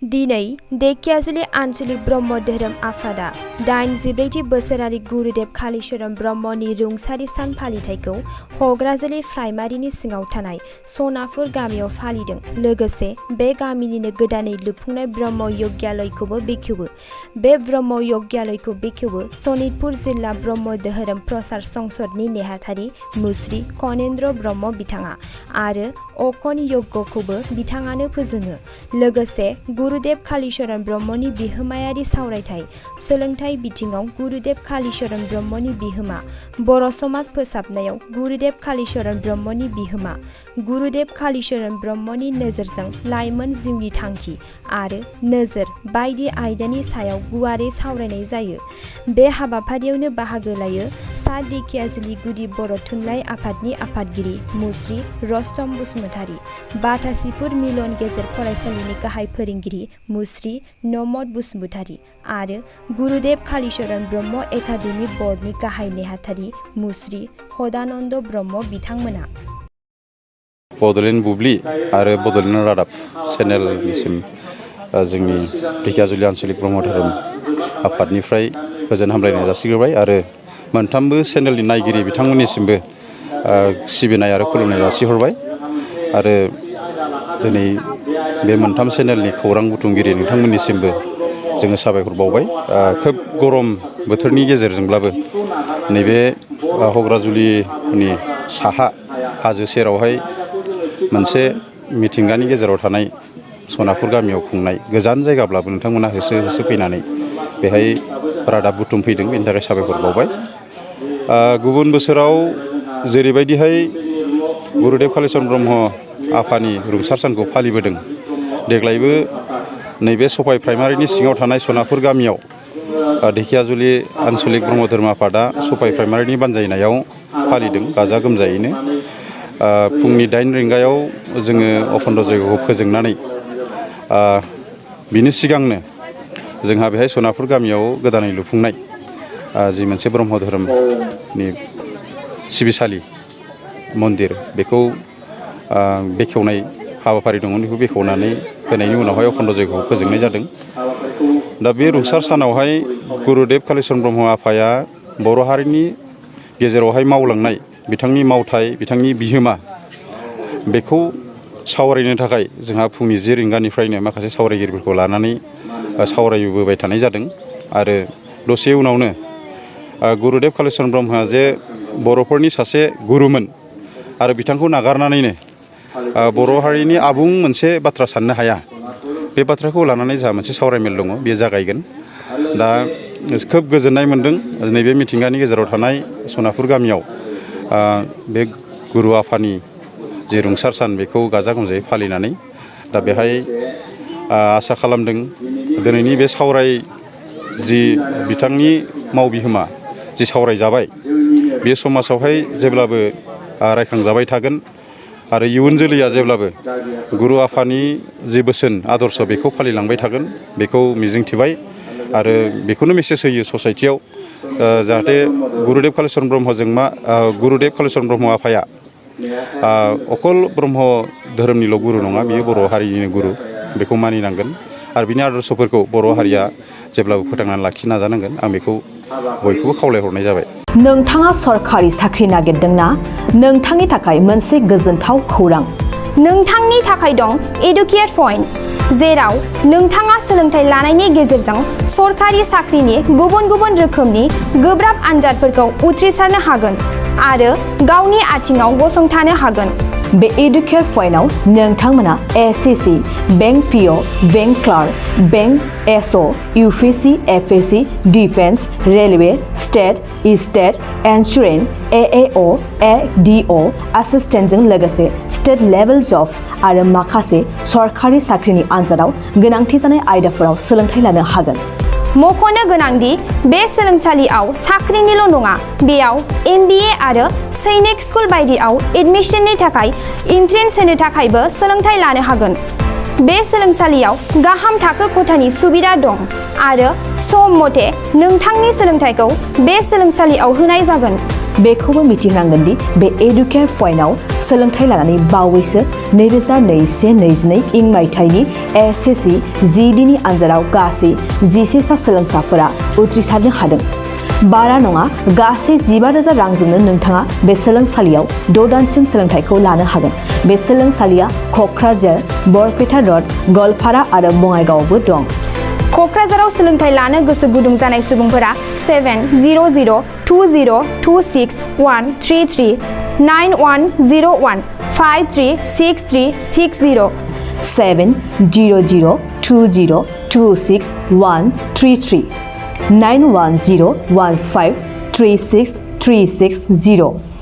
दिनै धेकियाजुलि आन्चलिक ब्रह्म धोरोम आफादा 84थि बोसोरारि गुरुदेव कालीचरण ब्रह्मनि रुंसारि सान फालिथायखौ हग्राजुलि प्राइमारिनि सिङाव थानाय सनापुर गामियाव फालिदों। लोगोसे बे गामिनिनो गोदानै लुफुंनाय ब्रह्म यज्ञालयखौबो बेखेवो। बे ब्रह्म यज्ञालयखौ बेखेवो सनितपुर जिल्ला ब्रह्म धोरोम प्रसार संसदनि नेहाथारि मुस्रि कनेन्द्र ब्रह्म बिथाङा आरो अखन यज्ञखौबो बिथाङानो फोजोङो। लोगोसे गुरुदेव कालीचरण ब्रह्मनि बिहोमायारि सावरायथाय सोलोंथाइ बिथिङाव गुरुदेव कालीचरण ब्रह्मनि बिहोमा, बर' समाज फोसाबनायाव गुरुदेव कालीचरण ब्रह्मनि बिहोमा, गुरुदेव कालीचरण ब्रह्मनि नोजोरजों लाइमोन जिउनि थांखि आरो नोजोर बायदि आयदानि सायाव गुवारै सावरायनाय जायो। बे हाबाफारियावनो बाहागो लायो सा धेकियाजुलि गुदि बर' थुनलाइ आफादनि आफादगिरि मुस्रि रस्तम बसुमतारी, बाथासिपुर मिलन गेजेर फरायसालिनि गाहाय फोरोंगिरि मुस्रि नमद बसुमतारी आरो गुरुदेव कालीचरण ब्रह्म एकाडेमि बर्डनि गाहाय नेहाथारि मुस्रि हदानन्द ब्रह्म बिथांमोना। बड'लेण्ड बुब्लि आरो बड'लेण्ड रादाब चेनेलनिसिम जोंनि धेकियाजुलि आन्चलिक ब्रह्म धोरोम आफादनिफ्राय गोजोन हामलायनाय जासिग्रोबाय आरो मोनथामबो चेनेलनि नायगिरि बिथांमोननिसिमबो सिबिनाय आरो खुलुमनाय जासिहरबाय आरो दिनै बे मोनथाम चेनेलनि खौरां बुथुमगिरि नोंथांमोननिसिमबो जोङो साबायखर बावबाय। खोब गरम बोथोरनि गेजेरजोंब्लाबो नैबे हग्राजुलिनि साहा हाजो सेरावहाय मोनसे मिथिंगानि गेजेराव थानाय सनापुर गामियाव खुंनाय गोजान जायगाब्लाबो नोंथांमोना होसो होसो फैनानै बेहाय रादाब बुथुमफैदों, बेनि थाखाय साबायखर बावबाय। गुबुन बोसोराव जेरैबायदिहाय गुरुदेव कालीचरण ब्रह्म आफानि रुंसार सानखौ फालिबोदों, देग्लायबो नैबे सफाय प्राइमारिनि सिङाव थानाय सनापुर गामियाव धेकियाजुलि आन्चलिक ब्रह्म धोरोम आफादा सफाय प्राइमारिनि बानजायनायाव फालिदों गाजा गोमजायैनो। फुंनि 8 रिंगायाव जोङो अखण्ड जयग'खौ फोजोंनानै बिनि सिगांनो जोंहा बेहाय सनापुर गामियाव गोदानै लुफुंनाय जि मोनसे ब्रह्म धोरोमनि सिबिसालि मन्दिर बेखौ बेखेवनाय हाबाफारि दङ। बेखौ बेखेवनानै होनायनि उनावहाय अखण्ड जयग'खौ फोजोंनाय जादों। दा बे रुंसार सानावहाय गुरुदेव कालीचरण ब्रह्म आफाया बर' हारिनि गेजेरावहाय मावलांनाय बिथांनि मावथाय, बिथांनि बिहोमा बेखौ सावरायनो थाखाय जोंहा फुंनि 10 रिंगानिफ्रायनो माखासे सावरायगिरिफोरखौ लानानै सावरायबोबाय थानाय जादों आरो दसे उनावनो गुरुदेव कालीचरण ब्रह्मआ जे बर'फोरनि सासे गुरुमोन आरो बिथांखौ नागारनानैनो बर' हारिनि आबुं मोनसे बाथ्रा साननो हाया, बे बाथ्राखौ लानानै जोंहा मोनसे सावरायमेल दङ, बेयो जागायगोन। दा खोब गोजोननाय मोनदों नैबे मिथिंगानि गेजेराव थानाय सनापुर गामियाव बे गुरु आफानि जे रुंसार सान बेखौ गाजा गोमजायै फालिनानै। दा बेहाय आसा खालामदों दिनैनि बे जि बिथांनि मावबिहोमा जि सावरायजाबाय बे समाजावहाय जेब्लाबो रायखांजाबाय थागोन आरो इयुन जोलैया जेब्लाबो गुरु आफानि जि बोसोन आदर्श बेखौ फालिलांबाय थागोन बेखौ मिजिंथिबाय आरो बेखौनो मेसेज होयो ससाइटियाव जाहाथे गुरुदेव कालीचरण ब्रह्म आफाया अकल ब्रह्म धोरोमनिल' गुरु नङा, बियो बर' हारिनिनो गुरु, बेखौ मानिनांगोन आरो बिनि आदर्शफोरखौ बर' हारिया जेब्लाबो फोथांनानै लाखिनो नाजानांगोन। आं बेखौ बयखौबो खावलायहरनाय जाबाय। नोंथाङा सरखारि साख्रि नागिरदोंना? नोंथांनि थाखाय मोनसे गोजोनथाव खौरां। नोंथांनि थाखाय दं एडुकेट पइन्ट, जेराव नोंथाङा सोलोंथाइ लानायनि गेजेरजों सरखारि साख्रिनि गुबुन गुबुन रोखोमनि गोब्राब आनजादफोरखौ उथ्रिसारनो हागोन आरो गावनि आथिङाव गसंथानो हागोन। बे एडुकेट पइन्टआव नोंथांमोना SSC, bank PO, bank clerk, bank SO, UPSC, FSC, defence, railway, state, estate, insurance, AAO, ADO एसिस्टेन्टजों लोगोसे स्टेट लेभेल जब आरो माखासे सरखारि साख्रिनि आनजादाव गोनांथि जानाय आयदाफोराव सोलोंथाइ लानो हागोन। मख'नो गोनांदि बे सोलोंसालियाव साख्रिनिल' नङा, बेयाव MBA आरो सैनिक स्कुल बायदियाव एडमिशननि थाखाय एन्ट्रेन्स होनो थाखायबो सोलोंथाइ लानो हागोन। बे सोलोंसालियाव गाहाम थाखो खथानि सुबिदा दं आरो सम मथे नोंथांनि सोलोंथाइखौ बे सोलोंसालियाव होनाय जागोन। बेखौबो मिथिनांगोन दि बे एडुकेट पइन्टआव सोलोंथाइ लानानै बावैसो 2021-22 इं मायथाइनि SSC GDनि आनजादाव गासै 11 सा सोलोंसाफोरा उथ्रिसारनो हादों। बारा नङा गासै 15,000 रांजोंनो नोंथाङा बे सोलोंसालियाव 6 दानसिम सोलोंथाइखौ लानो हागोन। बे सोलोंसालिया क'क्राझार, बरपेटा र'ड, गलपारा आरो बङाइगावआवबो दं। क'क्राझाराव सोलोंथाइ लानो गोसो गुदुं जानाय सुबुंफोरा 700262133 9101 536360 70020262133 9101536360